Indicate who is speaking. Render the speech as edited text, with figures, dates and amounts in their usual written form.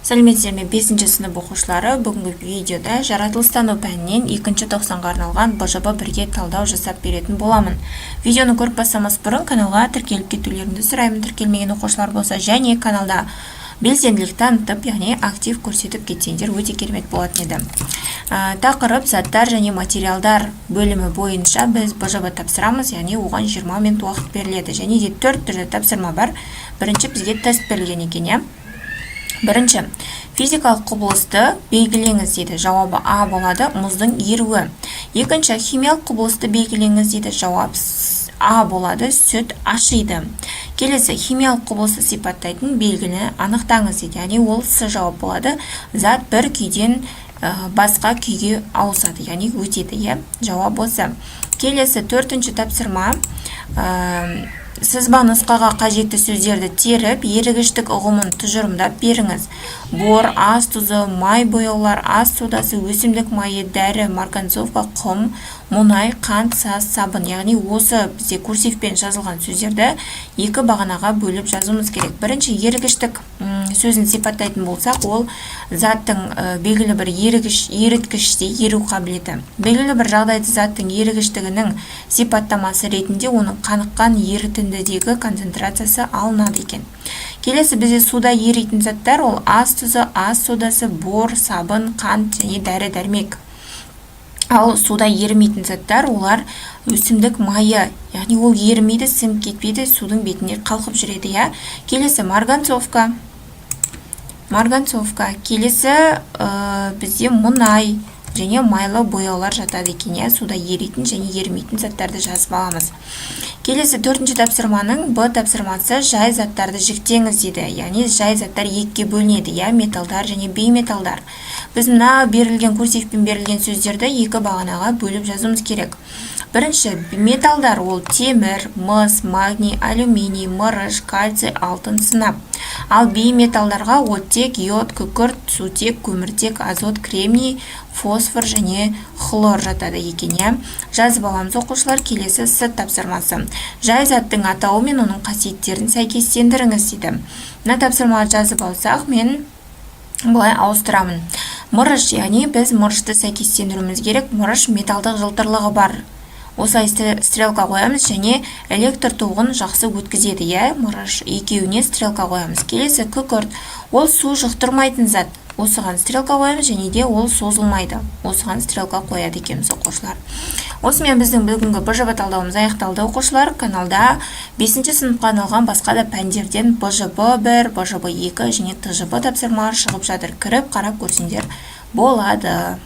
Speaker 1: Сәлеметсіздер ме, бесінші сынып оқушылары! Бүгінгі видеода жаратылыстану пәнінен екінші тоқсанға арналған БЖБ бірге талдау жасап беретін боламын. Видеоны көріп бастамас бұрын каналға тіркеліп кетулеріңді сұраймын, тіркелмеген оқушылар болса, және каналда белсенділік танытып, яғни актив көрсетіп кетсеңдер, өте керемет болатын еді. Тақырып «Заттар және материалдар» бөлімі бойынша біз БЖБ тапсырамыз, яғни оған 20 минут уақыт беріледі және де төрт түрлі тапсырма бар. Бірінші бізге тест берілген екен, иә. Бірінші: «Физикалық құбылысты белгілеңіз», – дейді. Жауабы А болады, мұздың еруі. Екінші: «Химиялық құбылысты белгілеңіз», – дейді. Жауап А болады, сүт ашиды. Келесі: «Химиялық құбылысты сипаттайтын белгіні анықтаңыз», – дейді. Яғни ол С жауап болады, зат бір күйден басқа күйге ауысады, яғни өтеді, иә, жауап осы. Келесі, төртінші тапсырма: «Сызба нұсқаға қажетті сөздерді теріп, ерігіштік ұғымын тұжырымдап беріңіз». Бор, ас тұзы, май бояулар, ас содасы, өсімдік майы, дәрі, марганцовка, құм, мұнай, қант, саз, сабын. Яғни осы бізде курсивпен жазылған сөздерді екі бағанаға бөліп жазуымыз керек. Бірінші, ерігіштік сөзін сипаттайтын болсақ, ол заттың белгілі бір ерігіш, еріткіште еру қабілеті. Белгілі бір жағдайда заттың ерігіштігінің сипаттамасы ретінде оның қаныққан ерітіндідегі концентрациясы алынады екен. Келесі бізде суда еритін заттар: ол ас тұзы, ас содасы, бор, сабын, қант және дәрі дәрмек. Ал суда ерімейтін заттар олар өсімдік майы, яғни ол ерімейді, сіңіп кетпейді, судың бетінде қалқып жүреді, иә. Келесі марганцовка, марганцовка. Келесі бізде мұнай және майлы бояулар жатады екен, иә. Суда еритін және ерімейтін заттарды жазып аламыз. Келесі, төртінші тапсырманың Б тапсырмасы: «Жай заттарды жіктеңіз», – дейді. Яғни жай заттар екіге бөлінеді, иә, металдар және бейметалдар. Біз мына берілген, курсивпен берілген сөздерді екі бағанаға бөліп жазуымыз керек. Бірінші, металдар: ол темір, мыс, магний, алюминий, мырыш, кальций, алтын, сынап. Ал бейметалдарға оттек, йод, күкірт, сутек, көміртек, азот, кремний, фосфор және хлор жатады екен, иә. Жазып аламыз, оқушылар. Келесі, С тапсырмасы: «Жай заттың атауы мен оның қасиеттерін сәйкестендіріңіз», – дейді. Мына тапсырмаларды жазып алсақ, мен былай ауыстырамын. Мырыш, яғни біз мырышты сәйкестендіруіміз керек. Мырыш металдық жылтырлығы бар, осылай стрелка қоямыз, және электр тоғын жақсы өткізеді, иә. Мырыш, екеуіне стрелка қоямыз. Келесі күкірт: ол су жұқтырмайтын зат, осыған стрелка қоямыз, және де ол созылмайды, осыған стрелка қояды екенбіз. Оқушылар, осымен біздің бүгінгі БЖБ талдауымыз аяқталды. Оқушылар, каналда бесінші сыныпқа арналған басқа да пәндерден БЖБ 1, БЖБ 2 және ТЖБ тапсырмалар шығып жатыр, кіріп қарап көрсеңдер болады.